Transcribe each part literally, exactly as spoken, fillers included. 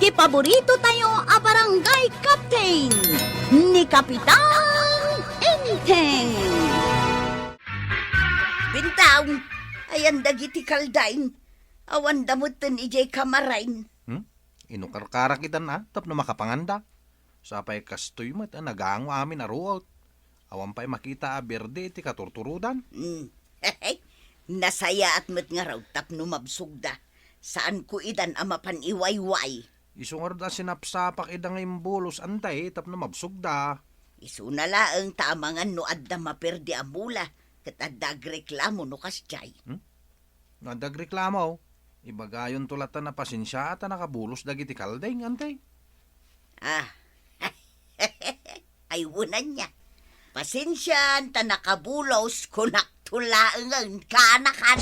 Paborito tayo a barangay captain, ni Kapitan Enteng. Bentong, ayan dagiti kaldeng. Awanda metten idiay kamaren. Hmm? Inukarkarak itan a, tapno makapanganda. Sapay kastoy met a nagango amin a ruot. Awan pay makita a berde iti katurturodan. Hmm. Nasayaat met ngarud tapno mabsogda. Saanko idan a mapan iwayway. Isu ngarud a sinapsapak ida nga imbulos, Enteng, tapno mabsogda. Isuna laeng ta amangan no adda maperdi a mula, ket adda agreklamo no kasdiay. Hmm? No adda agreklamo, ibagayonto latta a pasensia ta nakabulos dagiti kaldeng, Enteng. Ah. Ay, wen ania. Pasensian ta nakabulos, kunakto laengen, kaanakan.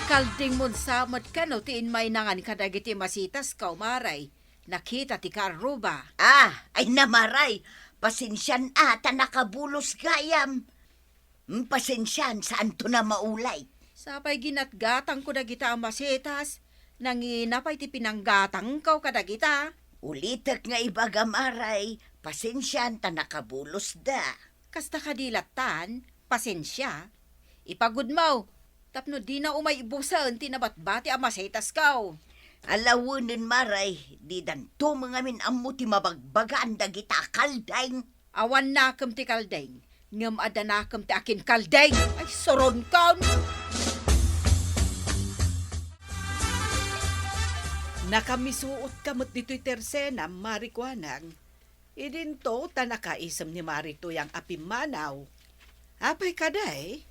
Kaldengmon sa met kano ti immaynangan kadagiti masitasko, Mare? Nakita ti karruba. Ah, ay, Mare, pasensian a ta nakabulos gayam. Mm, pasensian, saanto a maulay. Sapay ginatgatangko dagita a masitas, nangina pay ti pinanggatangko kadagita. Ulitek nga ibaga, Mare, pasensian ta nakabulosda. Kasta kadi lattan, pasensia. Ipagudmo, tapno dina umay ibusen ti nabatbati a masitasko. Alawenen, Mare, didanto met ngamin ammo ti mabagbagaan dagita a kaldeng. Awan nakem ti kaldeng, ngem adda nakem ti akin kaldeng. Ay, suronkon! Nakamisuotka met ditoy tersenam, Mare Kuanang. Idinto ta nakaisem ni Mare Tuyang a pimmanaw. Apay kadi?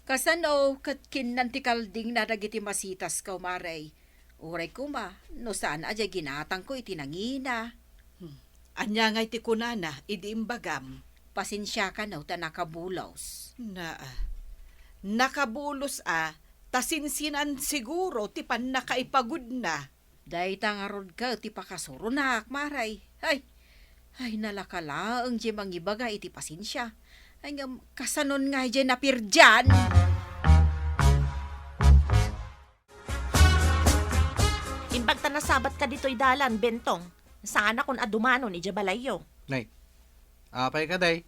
Kasano ket kinnan ti kaldingna dagiti masitasko, Mare? Uray koma, no saan a diay ginatangko iti nangina. Hmm. Ania ngay ti kunana idi imbagam? Pasensiakano ta nakabulos. Naa. Nakabulos a, ta sinsinan siguro ti pannakaipagudna. Dayta ngarud ket ti pakasuronak, Mare. Ay, ay, nalaka laeng diay mangibaga iti pasensia. Ay, ngem, kasanon ngay diay napirdian? Imbag ta nasabatka ditoy dalan, Bentong. Saanakon a dumanon idiay balayyo. Nay, apay kadi?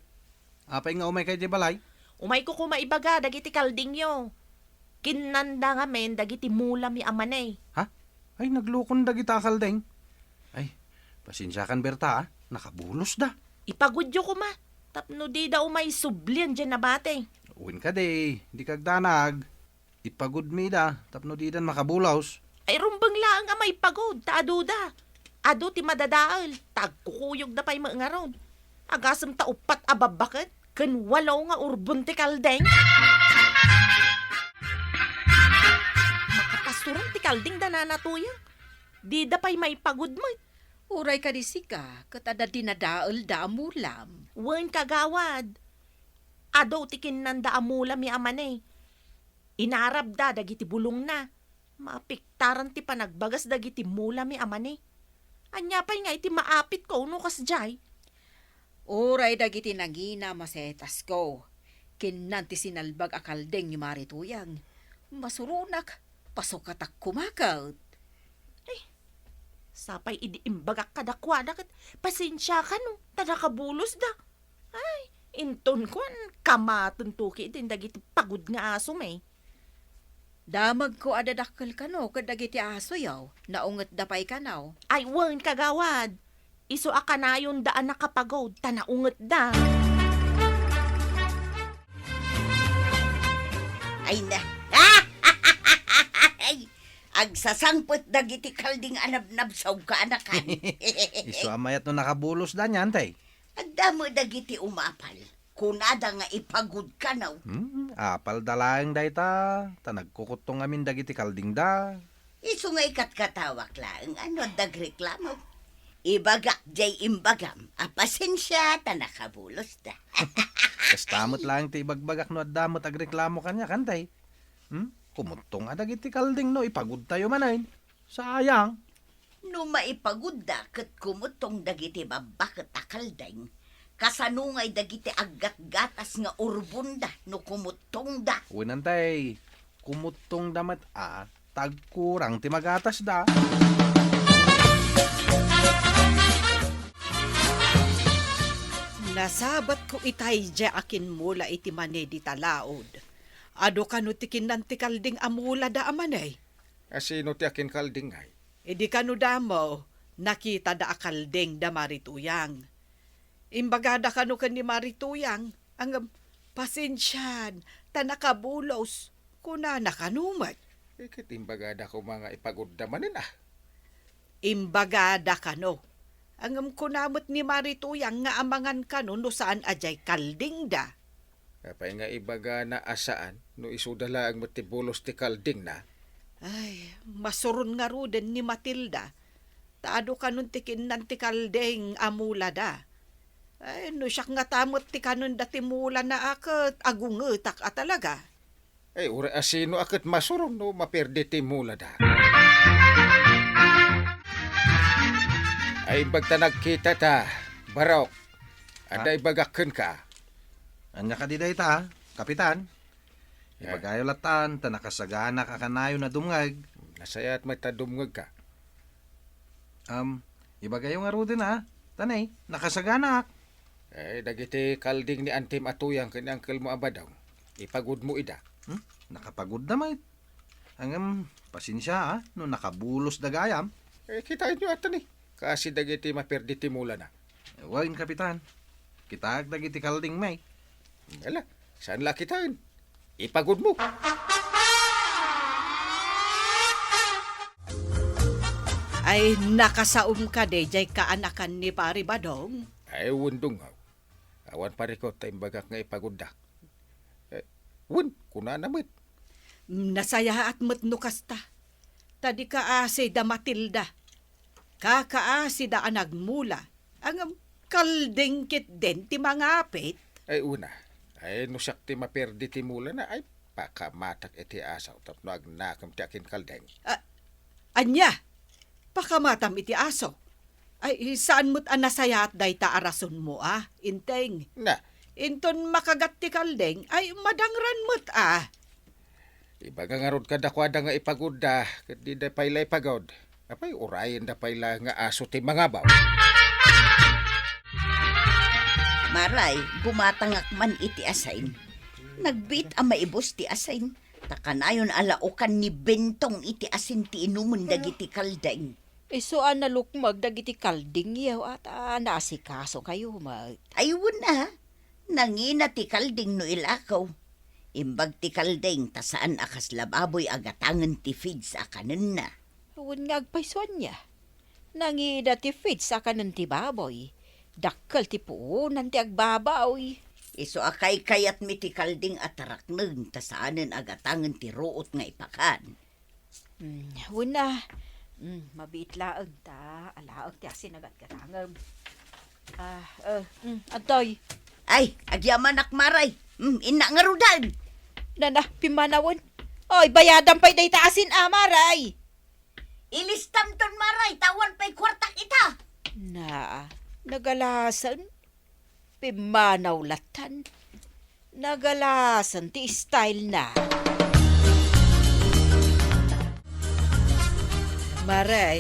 Apay nga umayka idiay balay? Umayko koma ibaga dagiti kaldingyo. Kinnanda ngamin dagiti mulami a mani. Ha? Ay, naglukon dagita a kalding. Ay, pasensiakan, Berta, a. Nakabulosda. Ipagudyo koma, tapno dida umay sublien diay nabati. Wen kadi, dika agdanag. Ipagudmi ida tapno didan makabulos. Ay, rumbeng laeng a maipagud ta aduda. Adu ti madadael, ta agkukuyogda pay met ngarud. Agasem ta uppat a babbaket ken walo nga urbon ti kalding. Makapastoran ti kalding da Nana Tuyang. Dida pay maipagud met. Uray kadi sika, ket adda dinadaelda a mulam. Wen, kagawad. Adu ti kinnanda a mulami a mani. Inarabda dagiti bulongna. Mapiktaran ti panagbagas dagiti mulami a mani. Ania pay ngay ti maapitko no kasdiay? Uray dagiti nangina a masetasko, kinnan ti sinalbag a kalding ni Mare Tuyang. Masuronak, pasukatak koma ket. Ay, sapay idi imbagak kadakuada ket pasensiakano, ta nakabulosda. Ay, inton kuan, kamaten tuki din dagiti pagud nga asom, eh. Damagko a dadakkel kano ket dagiti asoyo, naungetda pay kano. Ay, wen, kagawad. Isu a kanayonda a nakapagud, ta naungetda. Ay na. Ay, agsasangpet dagiti kalding a nabnabsaw, kaanakan. Isu a mayat no nakabulosda nian, tay. Adda met dagiti umapal. Kunada nga ipagud kano. Hmm, apalda laeng dayta, ta nagkukuttong amin dagiti kaldingda. Isu nga ikatkatawak laeng a no adda agreklamo. Ibagak diay imbagam a pasensia ta nakabulosda. Kasta met laeng ti ibagbagak no adda met agreklamo kaniak, tay. Hmm? Kumuttong a dagiti kalding no ipagudtayo manen. Sayang. No maipagudda ket kumuttong dagiti babbaket a kalding, kasano ngay dagiti aggatgatas nga urbonda no kumuttongda? Wen, tay, Kumuttongda met a, ta agkurang ti magatasda. Nasabatko itay diay a kinmula iti mani dita laud. Adu kano ti kinnan ti kalding a mulada a mani? A sino ti akinkalding ngay? Idi kano damo, nakitada a kalding da Mari Tuyang. Imbagada kano ken ni Mari Tuyang, ngem, "Pasensian, ta nakabulos," kunana kano met. Eh, ket imbagada koma nga ipagudda manen, a. Imbagada kano. Ngem kuna met ni Mari Tuyang nga amangan kano no saan a diay kaldingda. Apay nga ibagana a saan no isuda laeng met ti bulos ti kaldingna? Ay, masuron ngaruden ni Matilda. Ta adu kanon ti kinnan ti kalding a mulada. Ay, no siak ngata met ti kanenda ti mulana a ket agungetak a talaga. Ay, uray a sino a ket masuron no maperdi ti mulada. Ay, imbag ta nagkita ta, Barok. Adda Ha? ibagak kenka. Ania kadi dayta, Kapitan? Ya. Ibagayo lattan, ta nakasaganak a kanayon a dumngeg. Nasayaat met ta dumngegka. Am, ibagayo ngaruden a, ta ne, nakasaganak. Eh, dagiti kalding ni antim a Tuyang ken ni angkelmo a Badong, ipagudmo ida. Hmm? Nakapagudda met. Ngem, pasensia a, no nakabulosda gayam. Eh, kitaenyo a ta ne, kaasi dagiti maperdi ti mulana. Wen, Kapitan. Kitaek dagiti kalding met. Ala, saan la kitaen? Ipagudmo. Ay, nakasaom kadi diay kaanakan ni Pari Badong? Ay, wen, Dungaw. Awan parikut ta imbagak nga ipagudda. Eh, wen, kunana met. Nasayaat met no kasta. Ta di kaasi da Matilda. Kakaasida a nagmula, ngem kalding ketdin ti mangapit. Ay, una, ay, no siak ti maperdi ti mulana, ay, pakamatak iti asaw tapno agnakem ti akinkalding. A-, ania? Pakamatam iti asaw? Ay, saan met a nasayaat dayta a rasonmo a, Inteng? Na. Inton makagat ti kalding, ay, madangran met a. Ibaga ngarud kadakuada nga ipagudda, ket dida pay la ipagud. Apay, urayenda pay la nga aso ti mangabaw. Maray, gumatangak man iti asin. Nagbiit a maibus ti asin. Ta kanayon a laukan ni Bentong iti asin ti inumen dagiti kalding. Isu a nalukmeg dagiti kalding, yaw, a ta naasikaso kayo met. Ay, wen a. Nangina ti kalding no ilakaw. Imbag ti kalding ta saan a kasla baboy a gatangen ti feeds a kanenna. Wen nga agpayso ania? Nangina ti feeds a kanen ti baboy. Dakkel ti puonan ti agbabaw. Isu a kaykayatmi ti kalding a taraknen ta saanen a gatangen ti ruot nga ipakan. Mm, wen a. Mm, mabiit laeng ta alaek ti asin a gatgatangem. Ah, eh, mm, adtoy. Ay, agyamanak, Maray. Mm, innak ngaruden. Nana, pimmanawen. Oy, bayadan pay dayta asin a, Maray. Ilistamton, Maray, ta awan pay kuartak ita. Na, nagalasen. Pimmanaw lattan. Nagalasen ti style na. Maray,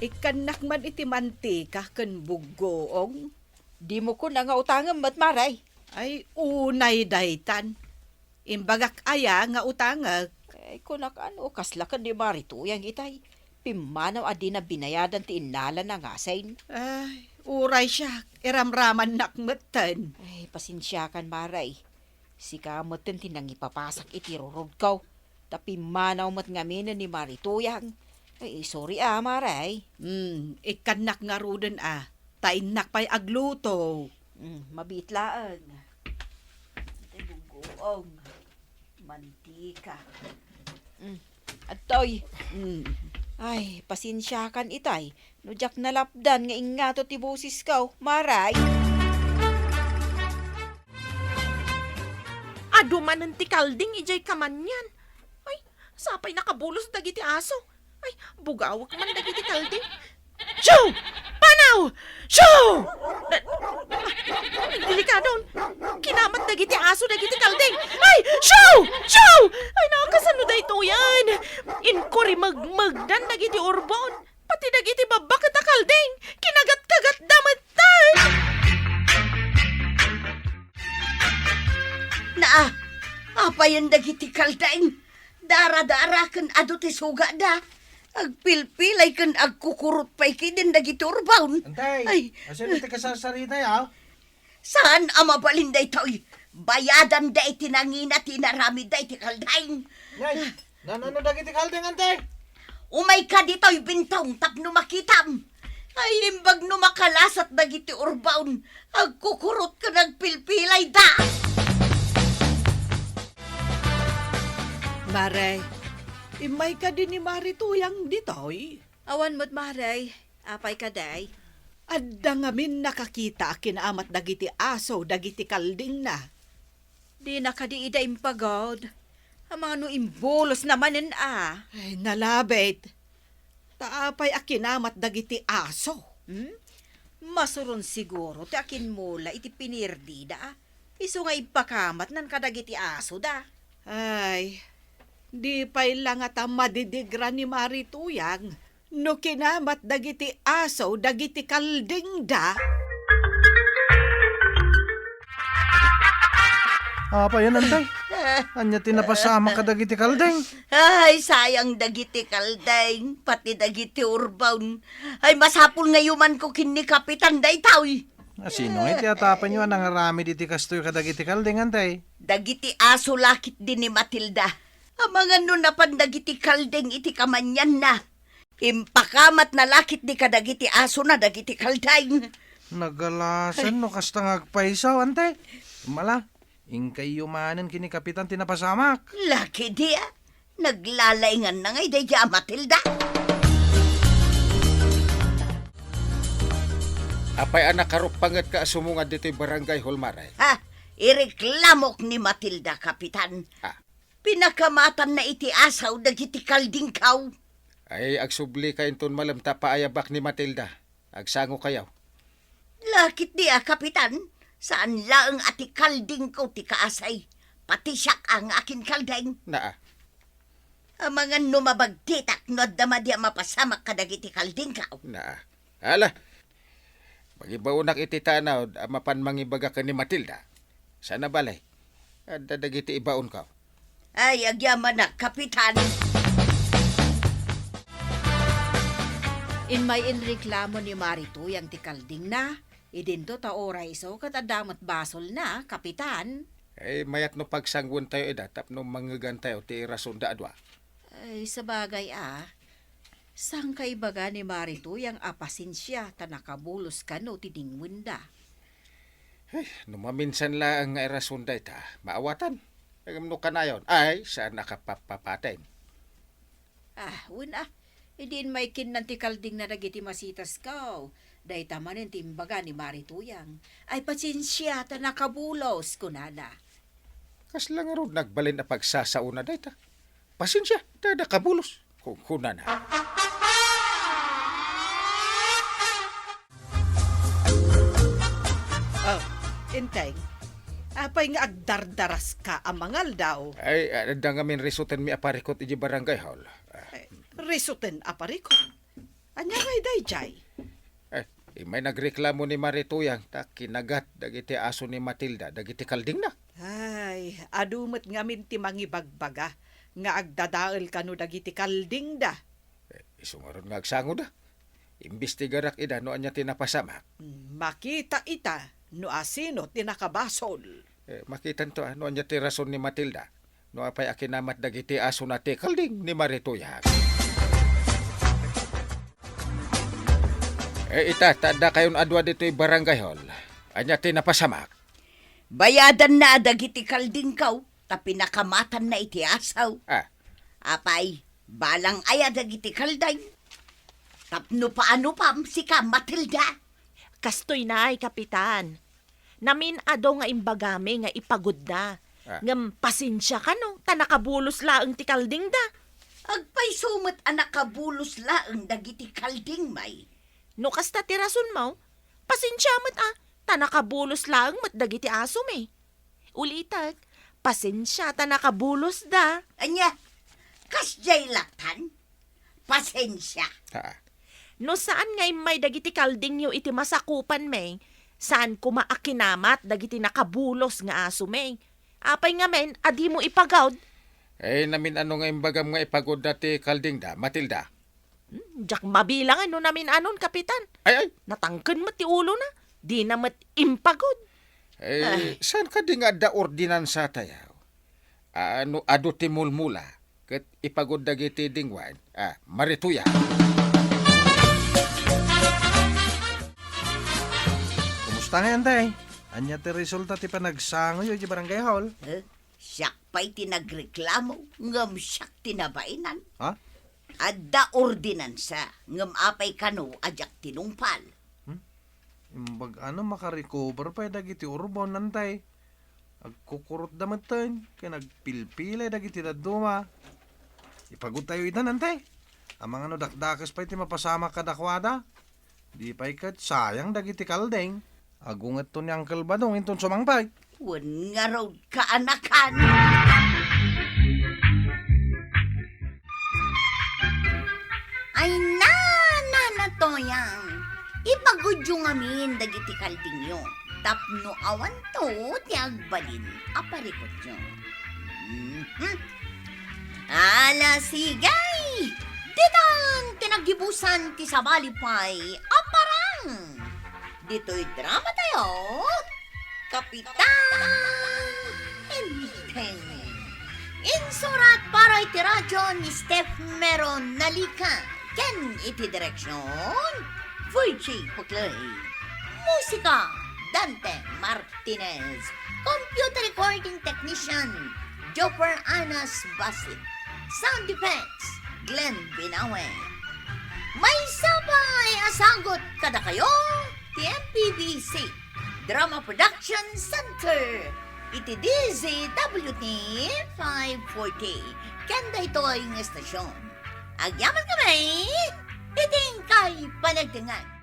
ikkannak man iti mantika ken buggoong. Dimo kuna nga utangem met, Maray. Ay, unay daytan. Imbagak aya nga utangek? Ay, kunak ano, kasla ken ni Mari Tuyang itay. Pimmanaw a dina binayadan ti innalana nga asin. Ay, uray siak, iramramannak metten. Ay, pasensiakan, Maray. Sika metten ti nangipapasak iti rurudko. Ta pimmanaw met ngaminen ni Mari Tuyang. Ay, sorry a, Maray. Hmm, ikkannak ngaruden a. Ta innak pay agluto. Hmm, mabiit laeng. Itay buggoong. Mantika. Mm. Adtoy. Mm. Ay, pasensiakan itay. No diak nalapdan nga ingngato ti bosisko, Maray. Adu manen ti kalding idiay kamanyan. Ay, sapay nakabulos dagiti aso. Ay, bugawek man dagiti kalding. Shoo! Panaw! Shoo! Na, ah, delikadon. Kinamat dagiti aso dagiti kalding. Ay, shoo! Shoo! Ay, nakasano day Magmagdan dagiti urbon, pati dagiti babbaket a kalding, kinagat-kagatda metten. Naa, apayen dagiti kalding? Dara-dara ken adu ti sugada. Agpilpilay ken agkukurot pay kidin dagiti urbon. Antay, Ay. Asino ti kasarsaritay, a? Saan a mabalin daytoy? Bayadanda iti nangina ti inaramidda iti kalding. Nay, nano dagiti kalding, ante? Umayka ditoy, Bintong, tapno makitam. Ay, imbag no makalasat dagiti urbon, agkukurot ken agpilpilayda. Mare, immay kadi ni Mari Tuyang ditoy? Awan met, Mare. Apay kadi? Adda ngamin nakakita a kinaamat dagiti aso dagiti kaldingna. Dina kadi ida impagod? Amangan no imbulosna manen a? Ay, nalabit. Ta apay a kinaamat dagiti aso? Hmm? Masuron siguro ti akimmula iti pinirdida, a. Isu nga impakamatnan kadagiti asoda. Ay, di pay la ngata madidigra ni Mari Tuyang no kinaamat dagiti aso dagiti kaldingda. Apay, ante? Ania ti napasamak kadagiti kalding? Ay, sayang dagiti kalding, pati dagiti urbon. Ay, masapul nga yumanko ken ni Kapitan daytoy. A, sino nga iti atapenyo a nangaramid iti kastoy kadagiti kalding, ante? Dagiti aso la ketdi ni Matilda. Amangan no napan dagiti kalding iti kamanianna. Impakamatna la ketdi kadagiti asona dagiti kalding. Nagalasan no kasta nga agpayso, ante. Mala, inkayyo manen ken ni Kapitan ti napasamak. La ketdi a, naglalainganna ngay daydiay a Matilda. Apay a nakaruppangetka a sumungad ditoy barangay hall, Mare? Ha? Ireklamok ni Matilda, Kapitan. Ah. Pinakamatanna iti aso dagiti kaldingko. Ay, agsublika inton malem ta paayabak ni Matilda. Agsangokayo. La ketdi a, Kapitan, saan laeng a ti kaldingko ti kaasay. Pati siak a nga akinkalding. Naa. Amangan no mabagtitak no adda madi a mapasamak kadagiti kaldingko. Naa. Ala, mangibaonak iti tanod a mapan mangibaga ken ni Matilda. Saan a bale, adda dagiti ibaonko. Ay, agyamanak, Kapitan. Immay inreklamo ni Mari Tuyang ti kaldingna. Idinto ta uray isu ket adda met basolna, Kapitan. Ay, mayat no pagsanguentayo ida tapno mangngegantayo ti rasonda a dua. Ay, sabagay a, saan ka ibaga ni Mari Tuyang a pasensia ta nakabulos kano ti dingwenda? Ay, no maminsan laeng nga irasonda ita, maawatan. Ngem no kanayon, ay, saan a kapapapaten. Ah, wen a, idi immay kinnan ti kaldingna dagiti masitasko, dayta manen ti imbaga ni Mari Tuyang. Ay, pasensia ta nakabulos, kunana. Kasla ngarud nagbalin a pagsasaona dayta. Pasensia, ta nakabulos, ku-, kunana. Oh, Enteng, apay nga agdardaraska a mangaldaw? Ay, adda ngamin risutenmi a parikut iti barangay hall. Ah. Ay, risuten a parikut? Ania ngay daydiay? Eh, immay nagreklamo ni Mari Tuyang ta kinagat dagiti aso ni Matilda dagiti kaldingna. Ay, adu met ngamin ti mangibagbaga nga agdadael kano dagiti kaldingda. Eh, isu ngarud nga agsangoda. Imbestigarak ida no ania ti napasamak. Hmm, makita ita no asino ti nakabasol. Eh, makitanto a no ania ti rason ni Matilda. No apay a kinamat dagiti asona ti kalding ni Mari Tuyang. Eh, ita, ta addakayon a dua ditoy barangay hall. Ania ti napasamak? Bayadanna dagiti kaldingko, ta pinakamatanna iti aso. Ah. Apay, balang aya dagiti kalding? Tapno paanupam, sika, Matilda? Kastoy nay, Kapitan. Namin-ado nga imbagami nga ipagudda. Ah. Ngem pasensia kano, ta nakabulos laeng ti kaldingda. Agpayso met a nakabulos laeng dagiti kalding, may? No kasta ti rasonmo, pasensia met a, ta nakabulos laeng met dagiti asomi. Ulitek, pasensia ta nakabulosda. Ania? Kasdiay lattan? Pasensia. Ha? No saan nga immay dagiti kaldingyo iti masakupanmi, saan koma a kinamat dagiti nakabulos nga asomi. Apay ngamin a dimo ipagawd? Eh, namin-ano nga imbagam nga ipagawdda ti kaldingda, Matilda? Hmm, diak mabilang no namin-anon, Kapitan. Ay, ay! Natangken met ti ulona. Dina met impagawd. Eh, Ay. Saan kadi nga adda ordinansa tayo? Ah, no adu ti mulmula, ket ipagawd dagiti dingwaen. Ah, marituya. Kumusta ngay, Antay? Ania ti resulta ti panagsangoyo iti barangay hall? Eh, siak pay ti nagreklamo, ngem siak ti nabainan. Ha? Adda ordinansa, ngem apay kano a diak tinungpal? Hmm? Imbag-ano, makarecover pay dagiti urbon, Antay? Agkukurotda metten, ken agpilpilay dagiti dadduma. Ipagawdtayo ida, Antay. Amangan no dakdakes pay ti mapasamak kadakuada. Di pay ket sayang dagiti kalding. Agungetto ni Uncle Badong inton sumangpet. Wen ngarud, kaanakan. Ay, na, Nana Toyang, ipagawdyo ngamin dagiti kaldingyo tapno awanto ti agbalin a parikutyo. Mhm. Ala, sige! Ditan ti naggibusan ti sabali pay a parang! Ditoy drama tayo, Kapitan Enteng. Insurat para iti radyo ni Steph Meron Nalica ken iti direksyon, Virgie Puclay. Musika, Dante Martinez. Computer recording technician, Jopper Anas Basit. Sound effects, Glenn Binawe. Maysa pay a sagut kadakayo ti M P B C Drama Production Center iti D Z W T five forty ken daytoy nga estasyon. Agyamankami iti inkay panagdengngeg.